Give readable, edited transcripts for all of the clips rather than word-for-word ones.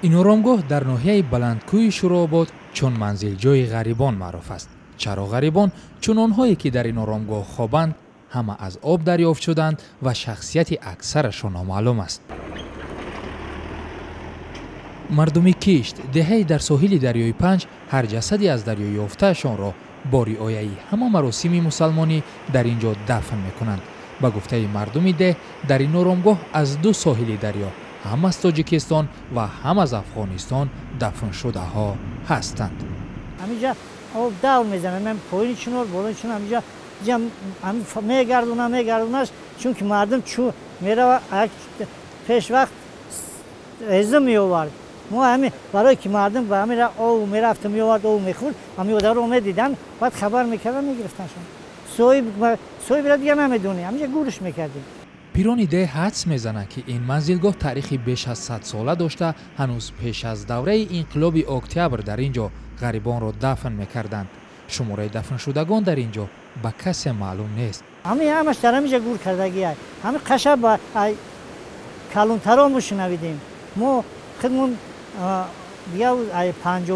Ин оромгоҳ дар ноҳияи Баландкӯҳи Шӯрообод чун манзилҷои ғарибон маъруф аст. Чаро ғарибон? Чун онҳое ки дар ин оромгоҳ хобанд, ҳама аз об дарёфт шуданд ва шахсияти аксарашон номаълум аст. Мардуми Кишт, деҳаи дар соҳили дарёи Панҷ, ҳар ҷасаде аз дарё ёфтаашонро бо риояи ҳама маросими мусалмонӣ дар ин ҷо дафн мекунанд. Ба гуфтаи мардуми деҳ, дар ин оромгоҳ аз ду соҳили дарё, ҳам аз Тоҷикистон ва ҳам аз Афғонистон дафншудаҳо ҳастанд. Ҳаминҷа об давр мезанад, поини чинор, болои чинор, ҳаминҷа мегардона, мегардонаш, чунки мардум чу мерава, пеш вақт ҳезум меовард. Мо ҳамин барое ки мардум ба ҳамин об мерафту меовард, об мехӯрд, ҳамин одаро медиданд, баъд хабар мекардан, мегирифтаншон. Соҳибро дигар намедонӣ, ҳаминҷа гӯрш мекардем. Пирони деҳ ҳадс мезананд, ки ин манзилгоҳ таърихи беш аз 100 сола дошта, ҳанӯз пеш аз давраи инқилоби октябр дар ин ҷо ғарибонро дафн мекарданд. Шумораи дафншудагон дар ин ҷо ба касе маълум нест. Ҳамин ҳамаш дар ҳаминҷа гур кардагиай. Ҳамин қаша ба калонтарон бушунавидем. Мо худмон дигар 55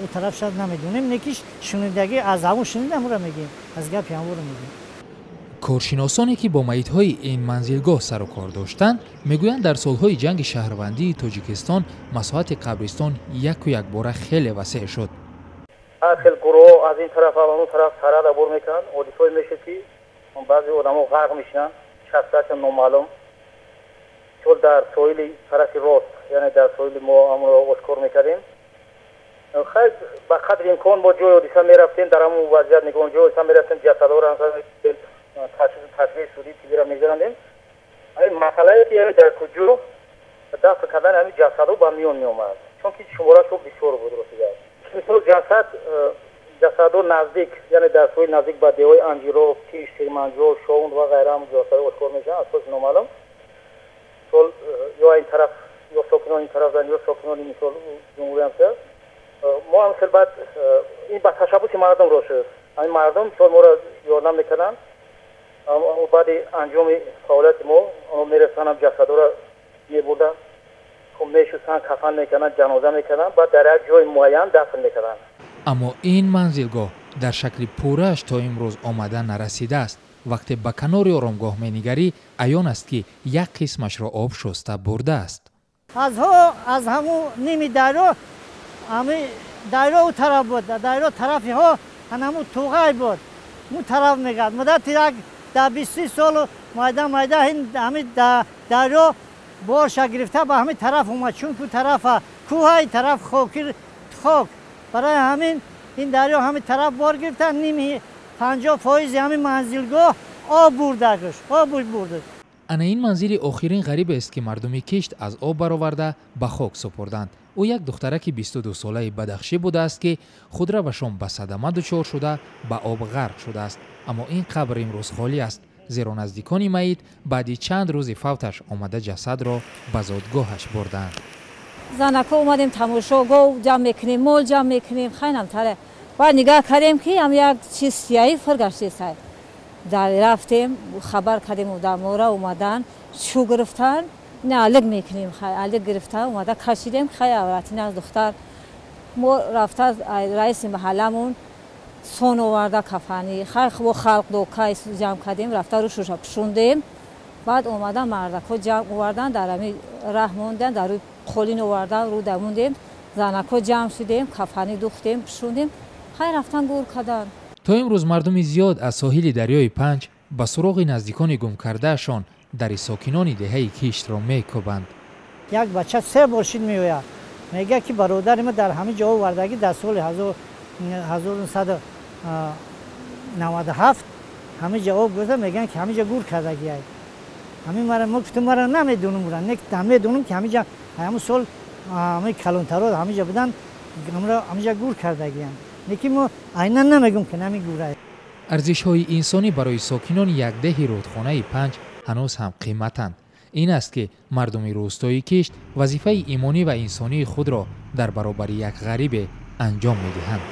у тараф шад намедонем, некиш шунидагӣ аз ҳамон шунида ҳамонро мегӯем, аз гапи ҳамонро мегӯем. Коршиносоне ки бо маитҳои ин манзилгоҳ сару кор доштанд, мегӯянд, дар солҳои ҷанги шаҳрвандии Тоҷикистон масоҳати қабристон яку якбора хеле васеъ шуд. Ҳар хел гурӯҳ аз ин тараф ва он тараф сарҳад абур мекунанд. Ҳодисҳое мешуд, ки баъзе одамо ғарқ мешинанд, шахсиятшон номаълум. Чун дар соҳили тарафи рост, яъне дар соҳили мо ҳамонро ошкор мекардем. Хайр, ба қадри имкон мо ҷои ҳодиса мерафтем, дар ҳамон вазъият нигоҳ ҷои ҳодиса мерафтем, ҷасадҳоро ташхиси суди тиббиро мегузарондем. Масъалае ки дар куҷо дафн кардани ҳамин ҷасадҳо ба миён меомад, чунки шумораашон бисёр буд. Ростига, мисол, ҷасадҳо наздик, яъне дар соҳил наздик ба деҳҳои Анҷироб, Киш, Сирманҷо, Шоун ва ғайра ҳам ҷасадҳо ошкор мешаванд, асоси номаълум. Мисол, ё ин тараф, ё сокинони ин тараф, ё сокинони, мисол, ҷумҳурӣ ҳамся. Мо ҳам хел баъд ин ба ташаббуси мардум рост шуд. Ҳамин мардум, мисол, моро ёрдам мекарданд. Баъди анҷоми фаъолияти мо онҳо мерасанам, ҷасадҳоро мебурданд, хуб мешустанд, кафан мекарданд, ҷаноза мекарданд, баъд дар як ҷои муайян дафн мекарданд. Аммо ин манзилгоҳ дар шакли пуррааш то имрӯз омада нарасидааст. Вақте ба канори оромгоҳ менигарӣ, аён аст, ки як қисмашро об шуста бурдааст. Аз ҳамун ними дарё, ҳами дарё у тараф буд, дарё тарафиҳо ҳанамун туғай буд, у тараф мегард. Муддати як дар 20-30 солу майда майда ҳами дарё борша гирифта ба ҳамин тараф омад, чунки у тарафа кӯҳа, ин тараф хоки хок. Барои ҳамин ин дарё ҳамин тараф бор гирифта, ними 50% ҳамин манзилгоҳ об бурдагш, об бурд. Ана ин манзили охирин ғарибест, ки мардуми Кишт аз об бароварда ба хок супурданд. Ӯ як духтараки 22-солаи бадахшӣ будааст, ки худравашон ба садама дучор шуда, ба об ғарқ шудааст. Аммо ин қабр имрӯз холӣ аст, зеро наздикони маит баъди чанд рӯзи фавташ омада, ҷасадро ба зодгоҳаш бурданд. Занако омадем тамошо, гов ҷамъ мекунем, мол ҷамъ мекунем, хайнам таре. Баъд нигаҳ кардем, ки ам як чиз сияҳӣ фир гаштесай. Дар рафтем, хабар кардем, одамора омадан, чӯ гирифтан, ина алик мекунем, хай алик гирифта омада кашидем, хай авратина духтар. Мо рафта раиси маҳалламон сон оварда, кафанӣ, хай бо халқ докай ҷамъ кардем, рафта рӯшуша пӯшондем. Баъд омада мардако ҷамъ овардан, дар ҳами раҳ мондан, дар рӯи қолин овардан, рӯ дамондем, занако ҷамъ шудем, кафанӣ духтем, пӯшондем, хай рафтан гур кардан. То имрӯз мардуми зиёд аз соҳили дарёи Панҷ ба суроғи наздикони гумкардаашон дари сокинони деҳаи Киштро мекӯбанд. Як бача се бор шид меояд, мегӯяд, ки бародари ма дар ҳамин ҷо овардагӣ дар соли 1997 ҳамин ҷо об гуза, мегӯянд, ки ҳамин ҷо гур кардагиай. Ҳамин мара мо гуфтем, мара намедонам, ура медонам, ки ҳамин ҷо ҳамун сол ҳамин калонтаро ҳамин ҷо буданд, ҳамин ҷо гур кардагиянд, лекин мо айнан намегӯм, ки нами гурай. Арзишҳои инсонӣ барои сокинони як деҳи рудхонаи Панҷ ҳанӯз ҳам қиматанд. Ин аст, ки мардуми рӯстои Кишт вазифаи имонӣ ва инсонии худро дар баробари як ғарибе анҷом медиҳанд.